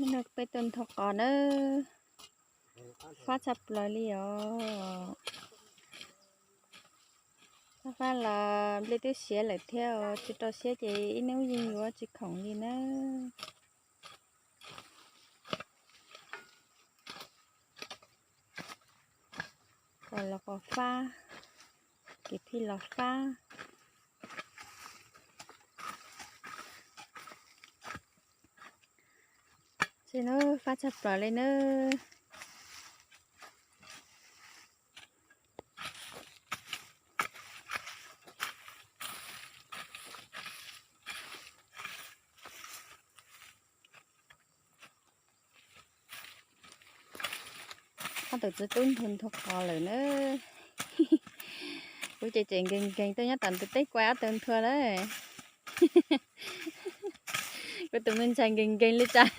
Peb tuaj nthua qos nawb, fab tshaj plaws li os. Fab fab los nplej twb siav lawm thiab, tsis rau siab ces ib hnub yeej yuav tsis khoom li nawb. Qos los qos fab, kev phij los fab. Tsis nub fab tshaj plaws li nawb. Ob tug txiv tub nthua nthua qos lawm na. Kuv ces tseem nkees nkees tuaj nyob tom ntug teb kuaj ob tug nthua lawm. Kuv tus me ntxhais nkees nkees li cas,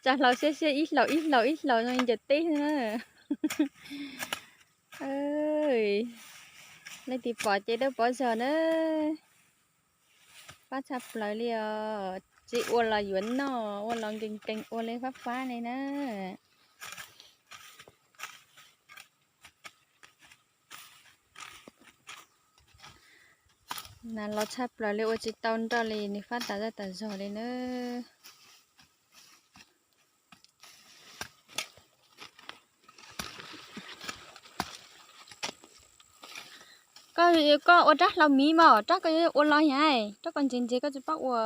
tsa hlau siab siab ib hlau ib hlau ib hlau zoo li ncaws teb xwb na. Leej twg pom ces dawb paug zog na. Fab tshaj plaws li os, tsis ua los yuav noj, ua los nkees nkees ua li fab fab li na. Nas los tshaj plaws li ua tsis tau nroj li, nws fab tas zaj tas zog li nawb. Koj, koj ua rab hlau miv mas rab koj yuav ua los yag, rab koj ntse ntse koj tsis paub ua.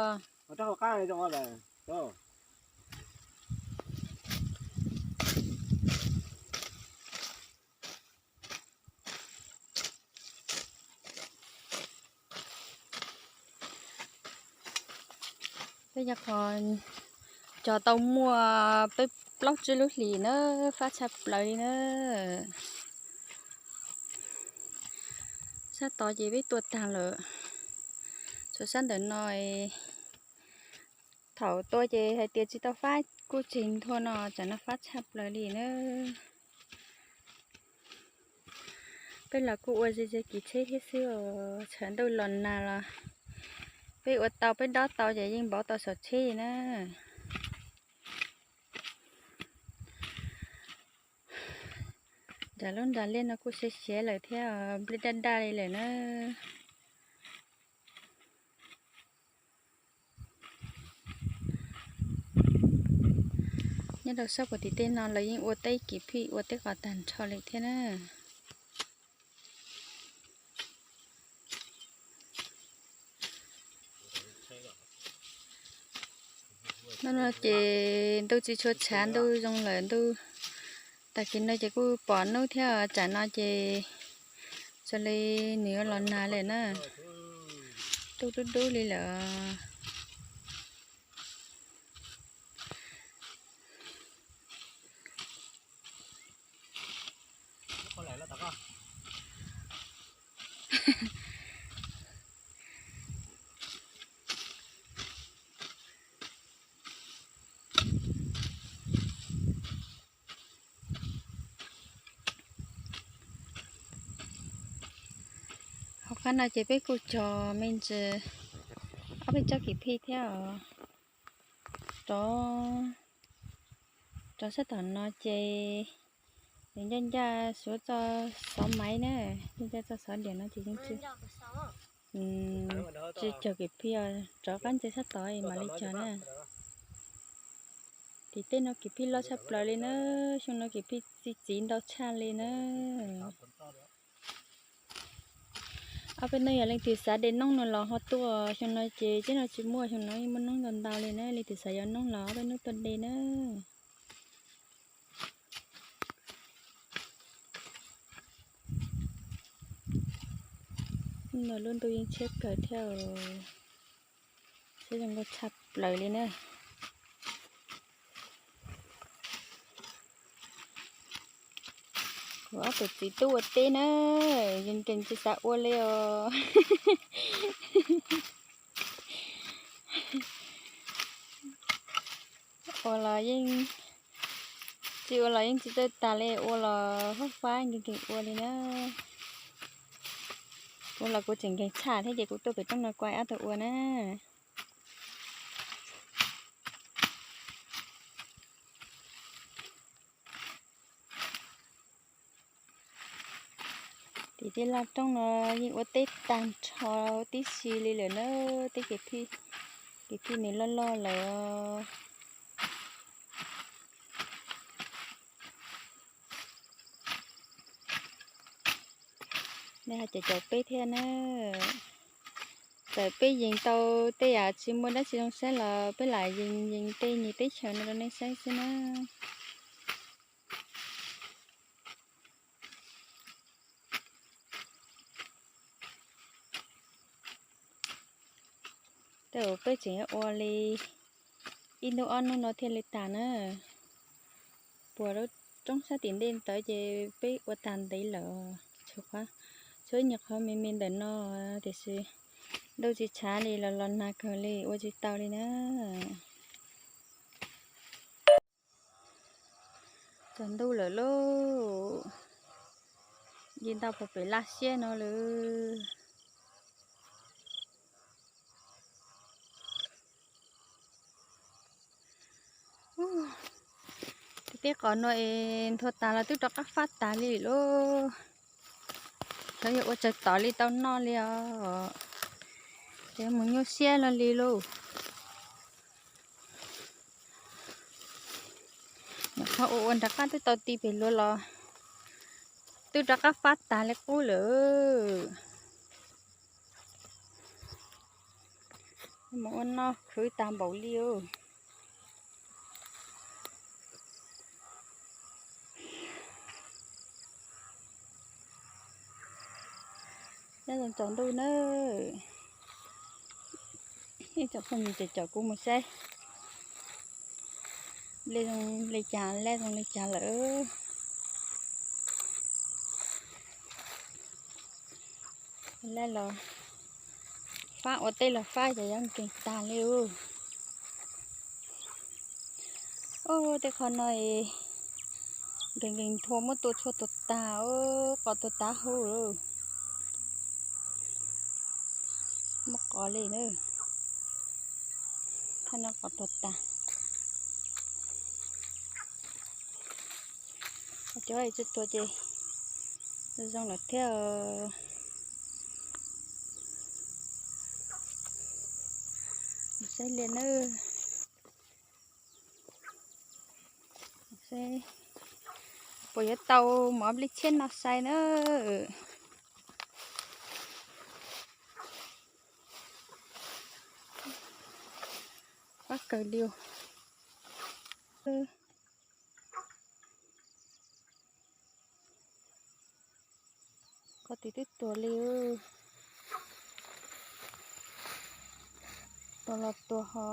Peb cov qos cog tau muaj peb plaub tsib lub hlis na, fab tshaj plaws li na. Sab tod ces peb tua tag lawm, tshuav sab ntawm no. Thaum tua ces hais tias tsis tau fab kuj tsis nthua no, tsam no fab tshaj plaws li na. Peb los kuj ua ze ze kiv tsheb thiab xwb os, tshav ntuj los nag los peb ua tau peb dob tau ces yeej npauv tau saum tsheb na. Nram lub nram liaj no kuj siav siav lawm thiab, nplej daj daj li lawm na. Nyob rau sab puag tim tej no lawv yeej ua teb kiv phij ua teb qos tag nrho li thiab na. Hnub no ces ntuj tsis tshua tshav, ntuj zoo lawm, ntuj tag kis no ces kuj pom hnub thiab, tsam no ces zoo li nws yuav los nag lawm na. Ntuj dub dub li lawm. Hauv qab no ces peb kuj cog me ntsis, ob peb tsob kiv phij thiab os. Rov, rov sab tom no ces nws ncaj ncaj suav txoj xov maiv na, ncaj ncaj txoj xov diam no ces yeej tsis, tsis cog kiv phij, rov qab ntsia sab tod mam li cog na. Tim tej no kiv phij loj tshaj plaws li na, xyoo no kiv phij txi txiv ntau tshaj li na. Ob peb hnub yog leej twg xav de noob no los ho tuaj, xyoo no ces teb no tsis muaj, xyoo no yeej muaj noob ntau ntau li na, leej twg xav yuav noob los ob peb hnub tuaj de na. Lub ntuj yeej tshiab kawg thiab, siab zoo nkauj tshaj plaws li na. Kuv ob tug txiv tub ua teb na, yeej nkees tsis xav ua li os. Ua los yeej, tsis ua los yeej tsis txawj tas li, ua los fab fab nkees nkees ua li na. Ua los kuv tseem nkees tshaj thiab ces kuv tuaj pem roob no kuv ob tug ua na. Ces tej laj roob no yeej ua teb tag nrho tib si li lawm na, tej kwv tij, kwv tij nws loj loj lawm. Nej ho caum caum peb thiab na. Txawm peb yees tau tej yam tsis muaj dab tsi zoo saib los peb lam yees yees tej niag teb chaws no rau nej saib xwb na. Tej uas peb tseem ua li ib hnub ob hnub no thiaj li tas na. Puag lub roob sab tim ntej ntawd ces peb ua tag ntev lawm, tshuav ib nyuag qhov me me ntawm no, tiam sis ntuj tsis tshav li los los nag kawg li ua tsis tau li na. Tsaus ntuj lawm lauj, nce ntau puag pem laj siab no lawm. Tej qos no es nthua tas los twb rov qab fab tas li lauj. Xyov yog ua tsawg tom li tau noj li os, ces mus nyuaj siab lo li lauj. Nyuam qhuav ua ua nram qab twb tau ti pem luag los twb rov qab fab tas li qub lawm. Mus ua noj khwv tag npaum li os. Nyob zoo tsaus ntuj nawb. Ib tsoom phooj ywg caum kuv mus saib nplej zoo li cas, laj zoo li cas lawm. Laj los fab ua teb los fab ces yuav nkees tag li os. Ub, tej qhov no es nkees nkees nthua muab tua tshuaj tuag tag, qos tuag tag huv. Muab qos li na. Thaj no qos tuag tag. Cov tsis tuag ces zoo lawm thiab. Saib li nawb. Puas yuav tau mov nplej tshiab no sai na. Fab kawg li. Qhov twg twb tuag li. Tuag los tuag ho.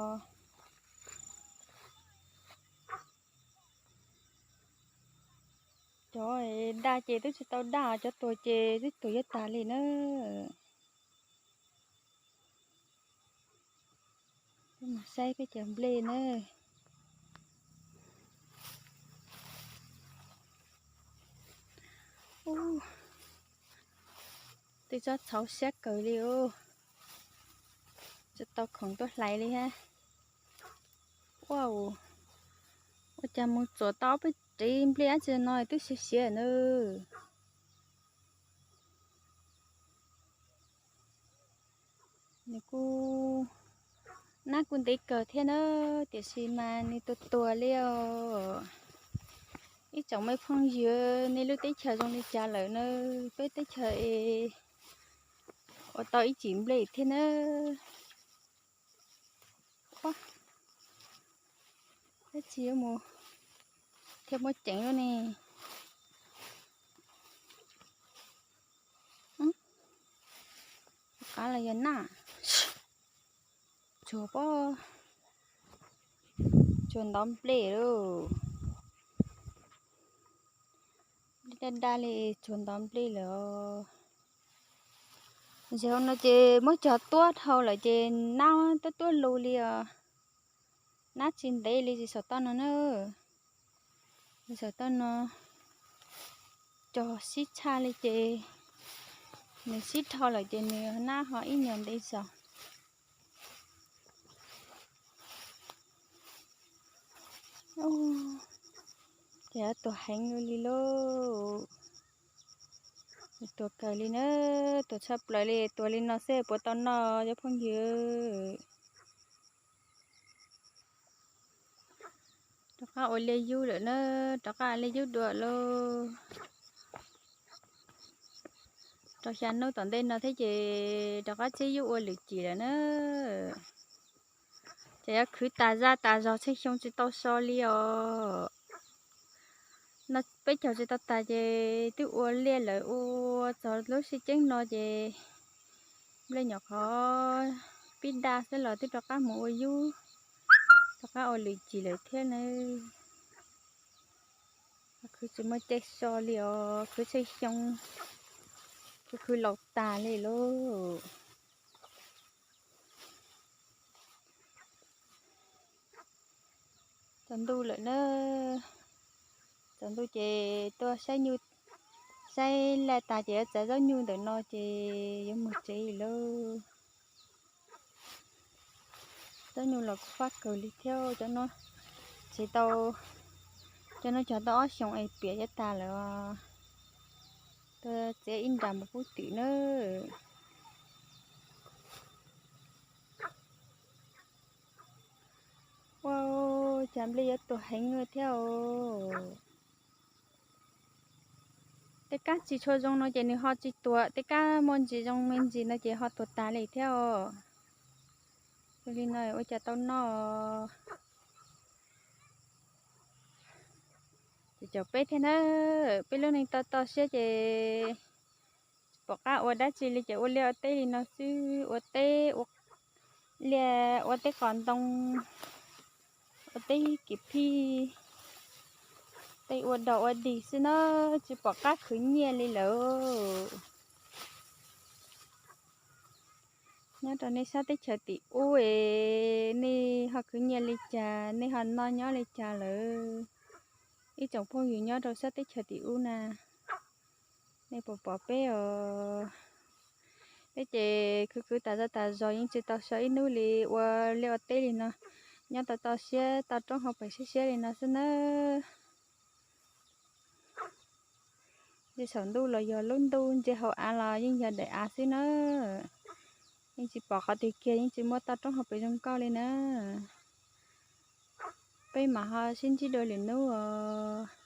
Cov daj ces twb tsis tau daj, cov tuag ces twb tuag yuav tag li na. Peb mus saib peb cov nplej na. Ub, twb tsob txhauv siab kawg li os. Tsis tau khoom tuaj hlais li hab. Ua, ua cas mus txuam tau peb ris nplej dab tsi no twb siav siav na. Nws kuj, nab kuj ntev kawg thiab na, tiam sis mas nws tuag tuag li os. Ib tsoom me phooj ywg, nej lub teb chaws zoo li cas lawm na? Peb teb chaws es ua tau ib cim nplej thiab na. Ua, dab tsi yuav mus thiaj muaj ceev lawm ne. Qab los yog naj. Tsuag pob, tsuag ntov nplej lauj. Nplej daj daj li tsuag ntov nplej lawm. Zaum no ces muab cog tuab dhau lawm ces nab tuab tuab lug li os. Nab tsis ntev li tsis saum toj no na. Tsis saum toj no cog sib tshaj li ces nws sib dhau lawm ces nws nab ho ib nyuag ntev zog. Ces tuag heev li lauj. Tuag kawg li na, tuag tshaj plaws li, tuag li no xwb puas tau noj cov phooj ywg. Rov qab ua liaj yub lawm na, rov qab liaj yub dua lauj. Rau xya hnub tom ntej no thiab ces rov qab txib yub ua lwm cim lawm na. Ces yuav khwv tas zaj tas zog, tsheej xyoo tsis tau so li os. No peb caug tsis tau tas ces twb ua liaj lawm, ua txog lub sij ceeb no ces nplej nyuam qhuav pib daj xwb los twb rov qab mus ua yub, rov qab ua lwm cim lawm thiab na. Khwv tsis muaj caij so li os, khwv tsheej xyoo, khwv khwv laus tas li lauj. Tsaus ntuj lawm na, tsaus ntuj ces tuaj saib nyuj, saib laj tas ces yuav txav zaub nyuj ntawm no ces yuav mus tsev lauj. Zaub nyuj los kuj fab kawg li thiab, cov no tsev tau, cov no cog tau ob xyoos es piam yuav tas lawm os. Tuaj txiav ib nra mus pub twm na. Ua cas nplej yuav tuag heev thiab os. Tej kab tsis tshua zoo no ces nws ho tsis tuag, tej kab muaj ntsis zoo me ntsis no ces ho tuag tas li thiab os. Ua li no ua cas tau noj. Ces caum peb thiab na, peb lub neej toj toj siab ces tsis pom qab ua dab tsi li ces ua liaj ua teb li no xwb, ua teb ua liaj, ua teb qos ntoo, ua teb kim phij, tej ua dog ua dig xwb na, tsis pom qab khwv nyiaj li lawm. Nyob rau nej sab teb chaws tim ub es nej ho khwv nyiaj li cas, nej ho noj nyob li cas lawm? Ib tsoom phooj ywg nyob rau sab teb chaws tim ub na, nej puas pom peb os? Peb ces khwv khwv tas zog tas zog yeej tsis tau so ib hnub li, ua liaj ua teb li no, nyob tau toj siab toj roob hauv pes siab siab li no xwb nawb. Ntshe saum ntuj los yog lub ntuj, ntshe hauv av los yeej yog daim av xwb na. Yeej tsis pom qhov twg kiag, yeej tsis muaj toj roob hauv pes zoo nkauj li na. Peb mam ho sib ntsib dua lwm hnub os.